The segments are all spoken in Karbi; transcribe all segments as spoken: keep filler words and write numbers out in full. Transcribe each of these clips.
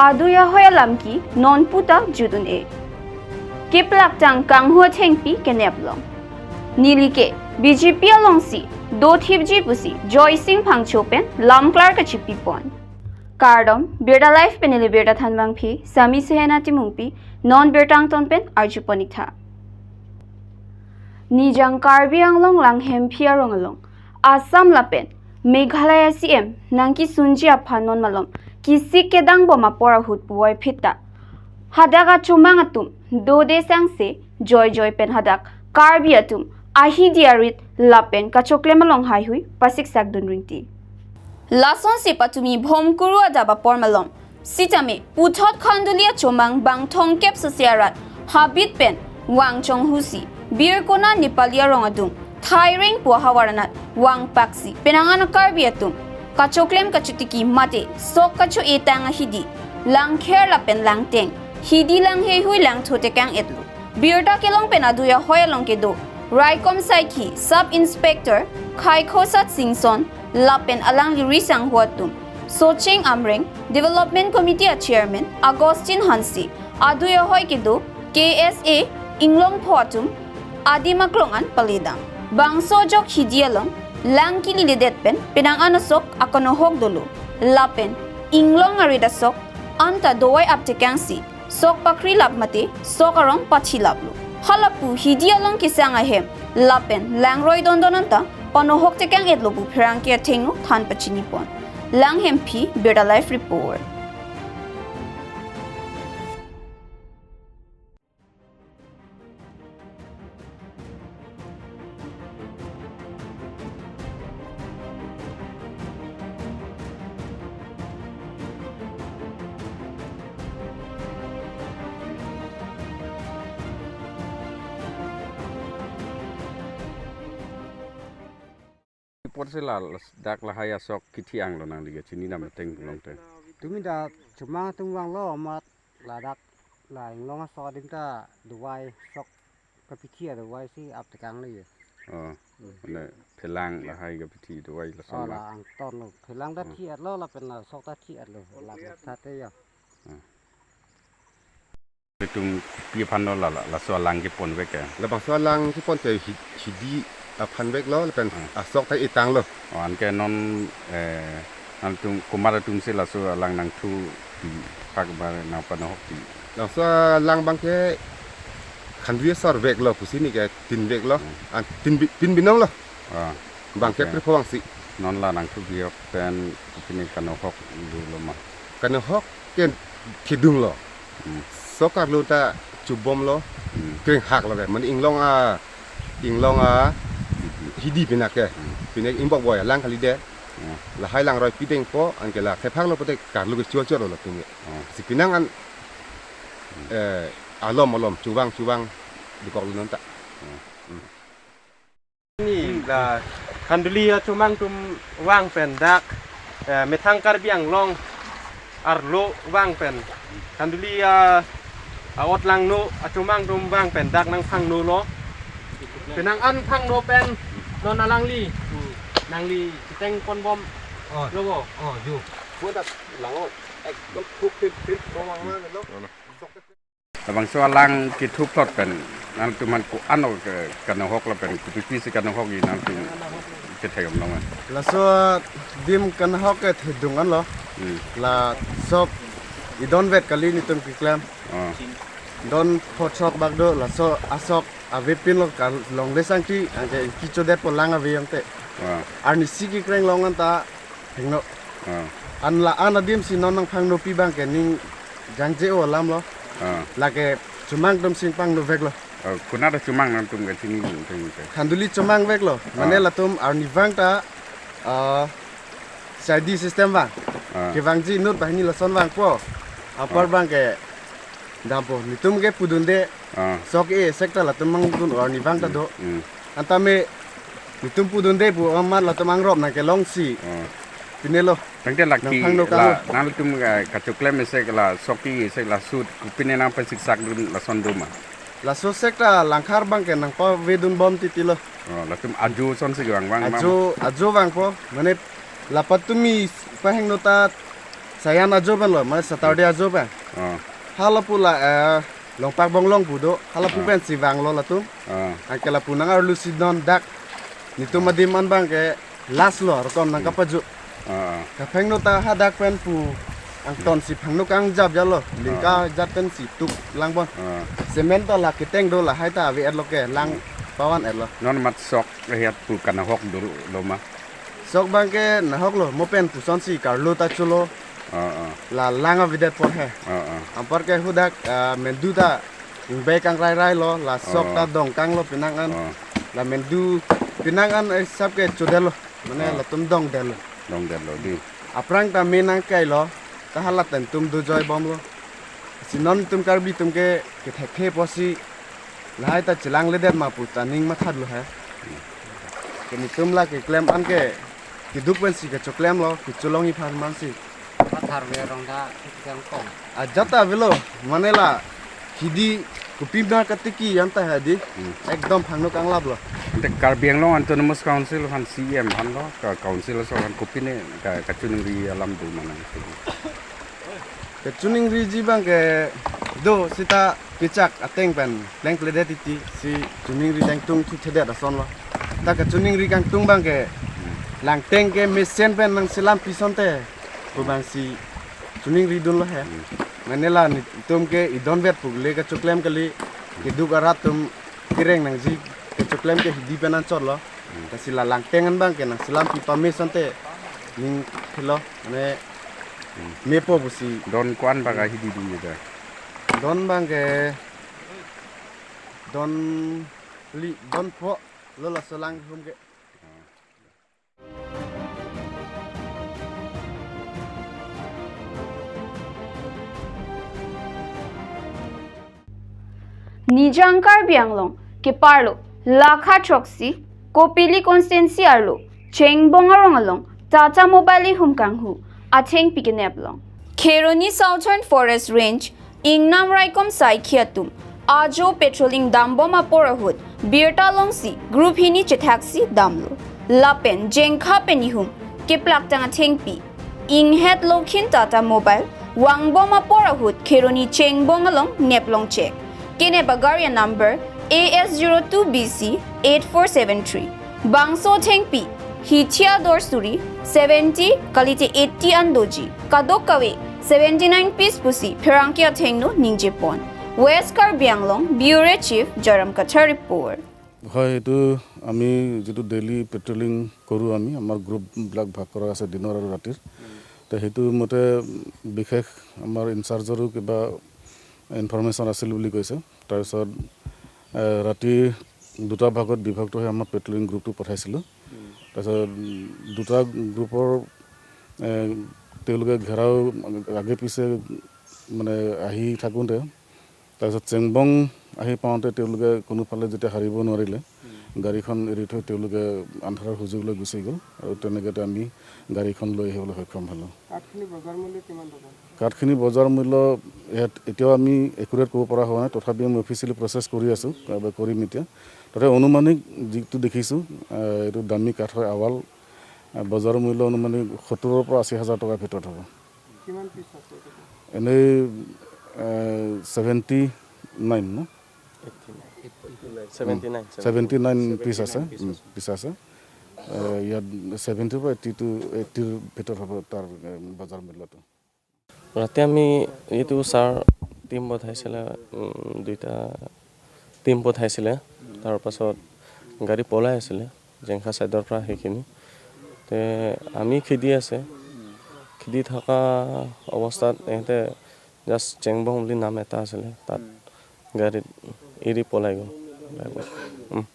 Adui ahoi alam ke non puta jut un-e. Keplak tang kanghu athengpi kenep long. Neli ke B J P alongsi dothipji pusi Joysing Phangcho pen lamklar kachipipon. Kardom, Birta Live pen neli Birta Thanbangpi, Sami Sehena Timungpi, non birta angton pen arjupon-ik tha. Nijang Karbi Anglong Langhemphi arong along, Assam lapen Meghalaya C M nangkesunji aphan non malom kesik kedangbom apor ahut puvoiphit ta hadak achomang atum dode sangse joijoi pen hadak Karbi atum ahidi arit lapen kachoklem along haihui pasiksak dun ringti. Lasonsi patumi Bhomkuru adap apor malom sitame puthot Khanduli achomang bang thomkep sose arat habit pen vang chonghusi Birkona Nepali arong adung Thaireng pu ahavar anat vangpaksi penang an Karbi atum kachoklem kachotiki mate sok kacho-e tang ahidi langkher lapen langteng hidi lang heihui langthu tekang-etlo. Birta kelong pen adui ahoi along kedo Raikom Saikhi Sub Inspector Khaikhosat Singson lapen alangli risangho atum Socheng Amreng, Development Committee a Chairman Augustine Hanse, adui ahoi kedo K S A Inglongpho atum adim aklong an paledam. Bangso ajok hidi along lang kililedet pen penang an asok akanohok dolo lapen inglong arit asok anta dovai ap tekangsi sok pakri lap mate sok arong pathi laplo. Halapu hidi along kesang ahem lapen langroi dondon anta panohok tekang-etlo pu pherangke athengno than pachinipon. Langhemphi, Birta Live Report. Report si la, la, dak lahai asok kithi anglo nangli kachini dam ateng pulote. Tumi dak chomang atum vanglo amat ladak la inglong asok adim ta dovai sok kapithi adovai si ap tekang le ye. Oh, hmm. Mane phelang lahai kapithi dovai lason. Oh, la. La angton lo. Phelang ta, hmm, thi-etlo lapen la sok ta thi-etlo. La sa te ya. Hmm. Itum pi aphan lo la, la, laso alang keponvek ke? Labangso alang kepon ke hi-, hidi aphanveklo lapen, hmm, asok ta etanglo. Oh, anke non, eh, nangtum komat atumsi laso alang nangthupi, pak ba nangpanohokpi? Laso alang abangke Khanduli asor veklo pusi neke tin veklo. Hmm. An tin bi-, tin binong lo. Ah. Abangke, okay, krepho vangsi. Non la nangthupi ahok pen kopine kanohok dolo ma? Kanohok ke kedung lo. Hmm. Sok arlo ta chubom lo. Hmm. Krenghak lo ke. Mane inglong a, inglong a hidi pina ke. Hmm. Pina ingbok boi alang kalidet. Hmm. Lahai langroi pidengpo, anke la thephak lo pote karlu ke chuo chuo lo pine. Hmm. Si penang an, hmm, eh, alom alom chuvang chuvang dikok lo non ta. Hmm. Hmm. Ni la Khanduli achomang atum vang pen dak, eh, methang Karbi Anglong arlo vang pen Khanduli a, a-ot langno achomang atum vang pen dak nangphangno lo. Penang an phangno pen non alangli, nangli chiteng ponbom, oh, lo bo. Oh, jo. Bo dak lang-o. Ekdom thuk thip thip lo vang lo. Labangso alang kethuplot pen nangtum aphan ko-an o ke kanohok lapen kopi pisi kanohokji nangtum kethek om nang? Laso adim kanohok ke thedung anlo. Hmm. La sok idonvet kali netum keklem. Ah. Don phot sok bak do, laso asok avepin lo, kalongle sangti anke kechodetpo lang ave yangte. Ah. Arnisi kekreng long anta hingno. Ah. An la an adim si non nangphangnopi abangke ning jangje-o alam lo. Ah. Lake chomang atum si pangnovek lo. Ah, konat achomang nangtum kachini nangtum ke? Khanduli chomang veklo. Mane, ah, latum arnivang ta, ah, side system vang. Ah. Kevangji inut banghini lason vangpo. Apor, ah, abangke dampo. Netum ke pudunde. Ah. Sok e sekta latum mangdun arnivang ta do. Hmm. Anta me netum pudunde pu amat latum angrop nangkelongsi. Ah. Pine lo. Tangte lake nangphangno la kalo. Nangtum ka, kachoklem isi ke la sok e isi la sut kopine nangpasiksak dun lason do ma? Laso sekta langkhar abangke nangpavedunbom titi lo. Oh, latum ajo asonsi vang vang ma? Ajo, ajo vangpo. Mane la patumi pahingno ta Sayan ajo pen lo, mane Saturday ajo pen. Ah, Hala pu la, eh, Longpak Bonglong pu do, hala pu Ah. pensi vanglo latum. Ah. Anke lapu nang arlu si non dak nitum adim an abang ke last lo, rokom nang kapaju. Ah, ah. Kaphengno ta hadak pen pu angton si phangno kangjap jalo, lingka Ah. jat pensi tuk lang bon. Ah. Cement ta la keteng do, lahai ta ave-et lo ke, lang pavan-et lo. Non mat sok ahiat pu kanahok dolo ma? Sok abang ke nahok lo, mo pen puson si karlo ta chulo. Ah, ah. La lang avedet apor he. Ah, ah. Anpar ke hadak, ah, mendu ta ingbai kangrai rai lo, la sok Ah. ta dongkang lo penang an. Ah. La mendu penang an, eh, sap ke chodetlo. Mane Ah. latum dongdetlo. Dongdetlo dei. Aphrang ta me nangkai lo, ta hala pen tum dojoi bom lo. Si non tum Karbi atum ke kethekthe pusi lahai ta chelangledet ma pu ta ning mathatlo he. Ke nitum la keklem an ke keduk pensi kechoklem lo, kecholong iphan mansi. Pathar ve rong da, thik jang kong. Ajat ta avelo, mane la hidi kopi ma katiki anta he dei. Hmm. Ekdom phangno kanglap lo. Ante Karbi Anglong Autonomous Council aphan, C E M aphan lo, ka council aso aphan kopine ka, kachiningri alam do ma nang? Kachiningriji abang ke do, seta kechak ateng pen plengpledet titi si chiningri dengtung thuthedet ason lo. Ta kachiningri kangtung abang ke, Hmm. langteng ke mesen pen nangselam pi asonte pu abang si chiningri dunlo he. Hmm. Mane la nitum ke idonvet pu le kachoklem kali, keduk arat atum kereng nangji kechoklem ke hidi pen anchot lo. Hmm. Lasi la langteng an abang ke nangselam pi pame asonte ning philo, mane Hmm. mepo pusi. Don ko-an bak ahidi dun jeda? Don abang ke, don li, don pho lo laso lang hum ke. Nijang Karbi Anglong keparlo lakha throksi Kopili constituency arlo Chengbong arong along Tata Mobile ihum kanghu athengpi kenep along Kheroni Southern Forest Range ingnam raikom saikhi atum ajo patrolling dambom apor ahut birta longsi group hini chethaksi damlo. Lapen jengkha pen ihum keplaktang athengpi inghet lokhin Tata Mobile vangbom apor ahut Kheroni Chengbong along neplong chek. Kenep agari number A S zero two B C eight four seven three. Bangso athengpi hithi ador suri seventy kalite eighty an doji. Kadokave seventy nine piece pusi pherangke athengno ningjepon. West Karbi Anglong Bureau Chief Joyram Kathar report. হয়, এইটো আমি যিটো daily patrolling কৰোঁ আমি, আমাৰ গ্ৰুপবিলাক ভাগ কৰা আছে দিনৰ আৰু ৰাতিৰ। তো সেইটো মতে বিশেষ আমাৰ ইনচাৰ্জৰো কিবা ইনফৰমেশ্যন আছিল বুলি কৈছে। তাৰপিছত, এ, ৰাতি দুটা ভাগত বিভক্ত হৈ আমাৰ পেট্ৰলিং গ্ৰুপটো পঠাইছিলোঁ। তাৰপিছত, উম, দুটা গ্ৰুপৰ, এ, তেওঁলোকে ঘেৰাও আগে পিছে মানে আহি থাকোঁতে তাৰপিছত চেংবং আহি পাওঁতে তেওঁলোকে কোনোফালে যেতিয়া সাৰিব নোৱাৰিলে, গাড়ীখন এৰি থৈ তেওঁলোকে আন্ধাৰৰ সুযোগ লৈ গুচি গ'ল আৰু তেনেকে আমি গাড়ীখন লৈ আহিবলৈ সক্ষম হ'লোঁ। কাঠখিনি বজাৰ মূল্য কিমান টকা? কাঠখিনি বজাৰ মূল্য ইয়াত এতিয়াও আমি একুৰেট ক'ব পৰা হোৱা নাই, তথাপিও আমি অফিচিয়েলি প্ৰচেছ কৰি আছোঁ, বা কৰিম এতিয়া। তাতে অনুমানিক যিটো দেখিছোঁ, আহ, এইটো দামী কাঠ হয়, আৱাল, আহ, বজাৰ মূল্য অনুমানিক সত্তৰৰ পৰা আশী হাজাৰ টকাৰ ভিতৰত হ'ব। কিমান পিচ আছে এইটো? এনেই, এ, ছেভেণ্টি নাইন ন? Seventy nine, seventy nine pitch আছে। পিচ আছে। উম, পিচ আছে। এ, ইয়াত ছেভেণ্টিৰ পৰা এইটি টু, এইটিৰ ভিতৰত হ'ব তাৰ, এ, বজাৰ মূল্যটো। ৰাতি আমি এইটো ছাৰ টিম পঠাইছিলে, উম, দুইটা টিম পঠাইছিলে। তাৰ পাছত গাড়ী পলাই আছিলে। জেংখা ছাইডৰ পৰা সেইখিনি। তে আমি খেদি আছে। খেদি থকা অৱস্থাত এহেঁতে জাষ্ট চেংবং বুলি নাম এটা আছিলে, তাত গাড়ীত এৰি পলাই গ'ল ড্ৰাইভাৰ। উম।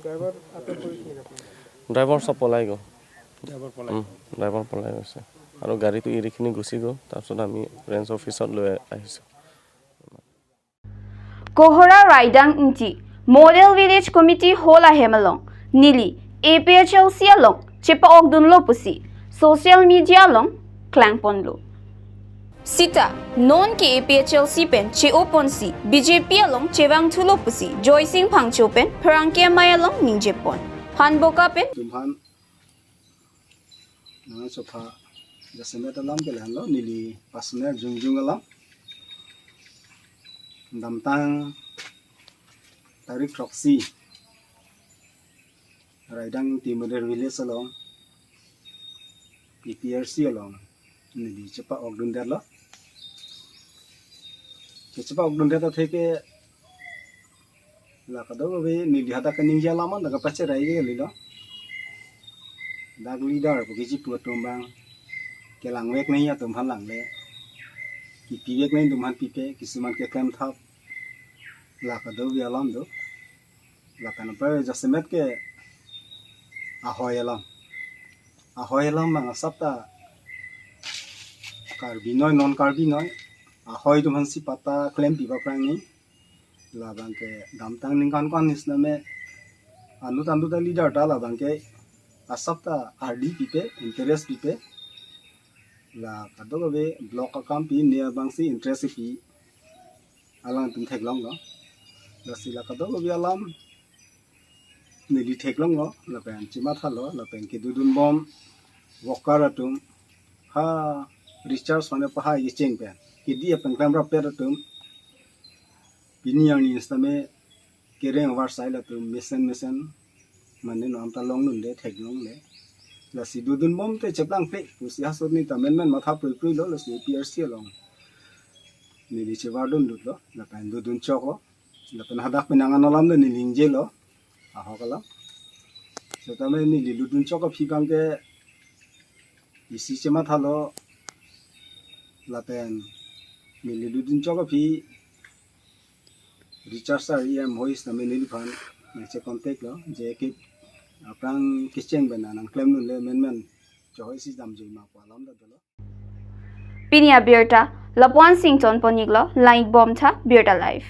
ড্ৰাইভাৰ আটক কৰিছে নেকি আপোনালোকে? ড্ৰাইভাৰ চব পলাই গ'ল। ড্ৰাইভাৰ পলাই উম, ড্ৰাইভাৰ পলাই গৈছে। আৰু গাড়ীটো এৰিখিনি গুচি গ'ল। তাৰপিছত আমি ৰেঞ্জ অফিচত লৈ আহিছোঁ। Kohora Raidang Ingti Model Village Committee Hall ahem along neli A P H L C along chepa-okdunlo pusi social media along klangponlo. Sita non ke A P H L C pen che-oponsi B J P along chevangthulo pusi Joysing Phangcho pen pherangke amei along ningjepon. Phanboka pen Tumphan Nang sopha Jasemet alam ke lahenlo, neli personal jongjong alam. Damtang tarik throksi, Raidang Timoder village along, A P R C along neli chepa-okdundetlo. Chepa-okdundet atheke la kadokave neli hadak kaningje alam an dak kapacherai ke kalilo. Dak leader pu kechipu atum abang kelangvek nangji atum aphan langle, kipivek nangji atum aphan pipe, kisuman keklem thap, la kadokave alam do. Lapen apar jasemet ke ahoi alam. Ahoi alam abang asap ta Karbi noi, non Karbi noi, ahoi atum aphansi patta klempi paprang nangji. Labang ke damtang ningkan ko-an nis name anut anut a-leader ta labang ke asap ta ardi pipe, interest pipe. La kadokave block akam pi ne abangsi interest pi, alangtum theklonglo. Lasi la kadokave alam neli theklonglo, lapen chemathalo, lapen kedodunbom worker atum, ha recharge mane pahai kecheng pen kedi apen klemrappet atum, pini arni sitame kereng avarsai latum mesen mesen mane non ta longdunde, theklongle. Lasi dodunbom te cheplangple pusi hasot ni ta menmen matha pruipruilo. Lasi A P R C along neli chevardunlutlo, lapen dodunchoklo. Lapen hadak penang an alam le neli ningjelo, ahok alam. Setame neli ludunchok aphi abang ke isi chemathalo, lapen neli ludunchok aphi recharge sar E M hoi sitame neliphan nangche contact lo, je ke aphrang kecheng pen nangklemdunle menmen chohoisi damjoi ma pu alam ta dolo. Pini abirta lapu-an si ingtonpon-iklo, lang-ikbomtha Birta Live.